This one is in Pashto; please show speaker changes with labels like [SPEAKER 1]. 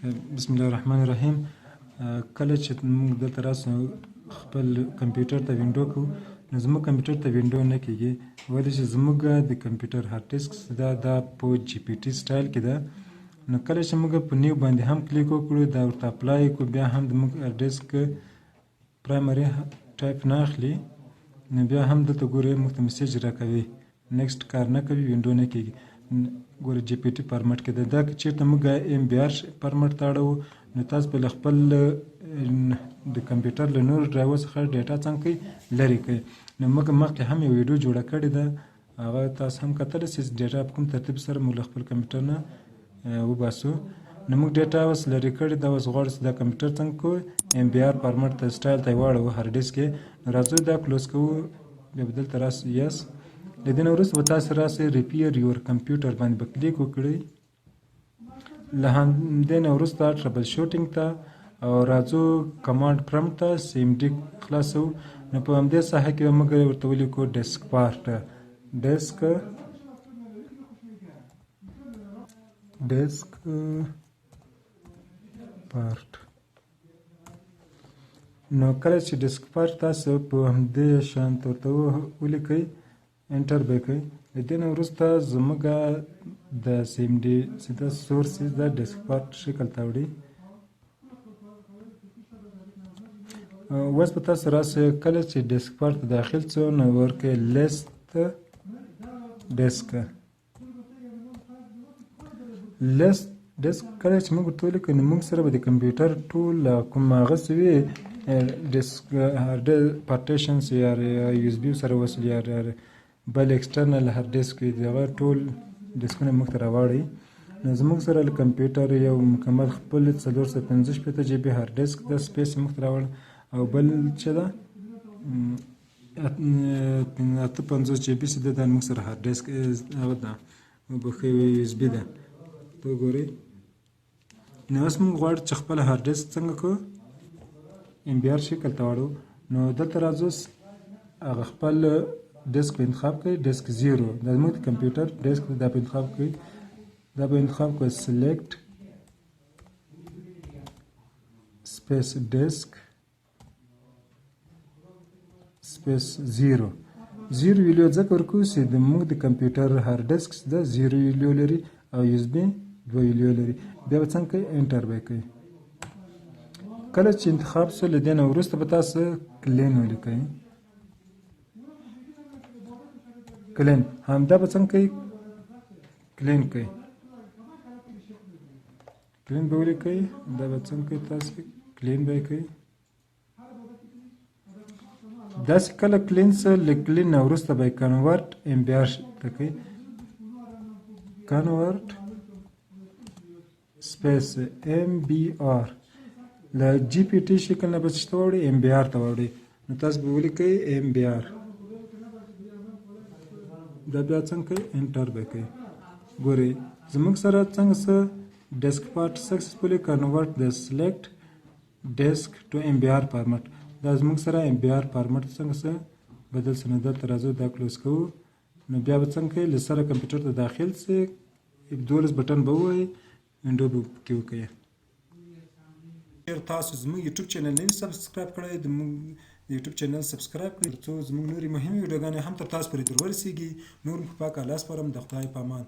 [SPEAKER 1] بسم الله الرحمن الرحیم. کله چې موږ دلته راسو، خپل کمپیوټر ته window کوو، نو زموږ کمپیوټر ته window نه کیږي. ولې چې زموږ د کمپیوټر هارډ ډیسک دا دا په GPT style کې ده. نو کله چې موږ په new باندې هم کلیک وکړو، دا ورته apply کو، بیا هم د موږ hard disk primary type نه اخلي. نو بیا هم دلته ګورئ، موږ ته message راکوي، next کار نه کوي، window نه کیږي. ګوره، GPT format کې ده. دا که چېرته موږ MBR format ته اړوو، نو تاسو به له خپل د کمپیوټر له نورو ډرایور څخه data څنګه کوئ، لرې کوئ. نو موږ مخکې هم یو ویډیو جوړه کړې ده، هغه تاسو هم کتلی شئ چې data په کوم ترتیب سره موږ له خپل کمپیوټر نه وباسو. نو موږ data اوس لرې کړې ده. اوس غواړو چې دا کمپیوټر څنګه کوو، MBR format ته سټایل ته یې واړوو هارډ ډیسک کې. نو راځو، دا close کوو. بیا به دلته راسو، yes. له دې نه وروسته به تاسو راسئ، repair your computer باندې به کلیک وکړئ. له همدې نه وروسته troubleshooting ته او راځو command prompt ته، CMD خلاصو. نو په همدې ساحه کې به موږ ورته ولیکو diskpart، diskpart. نو کله چې diskpart تاسو په همدې شان ورته ولیکئ، enter به کړئ. له دې نه وروسته زموږ د CMD سیده source د diskpart شکل ته وړي. اوس به تاسو راسئ، کله چې diskpart ته داخل سو، نو ورکئ list disk. List disk کله چې موږ ورته ولیکو، نو موږ سره به د کمپیوټر ټول کوم هغه څه وي، disk hard partitions یا USB سره وصل یا بل external hard disk وي، دغه ټول ډیسکونه موږ ته راواړي. نو زموږ سره له کمپیوټر یو مکمل خپل 465 GB hard disk د space موږ ته راوړ او بل چې ده 58 GB چې ده، دا موږ سره hard disk هغه ده، وبښئ، USB ده، ته وګورئ. نو اوس موږ غواړو چې خپل hard disk څنګه کړو، MBR شکل ته واړو. نو دلته راځو، هغه خپل ډیسک په انتخاب کړئ، disk 0، دا زموږ د کمپیوټر ډیسک، دا په انتخاب کړئ. دا به انتخاب کړئ، select space disk space 0. 0 value ځکه ورکوو چې د موږ د کمپیوټر hard disk د 0 value لري او USB 2 value لري. بیا به څنګه کوئ؟ Enter به کوئ. کله چې انتخاب سو، له دې نه وروسته به تاسو clean ولیکئ. Clean همدا به څنګه کوئ؟ Clean کوئ، clean به ولیکئ. دا به څنګه کوئ تاسو؟ Clean به یې کوئ داسې. کله clean سو، له clean نه وروسته به convert MBR ته کوئ، convert space MBR. له GPT شکل نه به څه ته واوړي؟ MBR ته واوړي. نو تاسو به ولیکئ MBR. دا بیا څنګه کوئ؟ Enter به کوئ. ګورئ، زموږ سره څنګه څه؟ Diskpart successfully convert the select disk to MBR format. دا زموږ سره MBR format څنګه څه بدل سو. نو دلته راځو، دا close کوو. نو بیا به څنګه کوئ؟ له سره کمپیوټر ته داخل سئ، F12 button به ووهئ، window به پکې وکړئ. تاسو زموږ یوټیوب channel نه subscribe کړئ، د موږ د یوټیوب channel subscribe کړئ، ترڅو زموږ نورې مهمې ویډیوګانې هم تر تاسو پورې در ورسیږي. نور په پاک الله سپارم، د خدای په امان.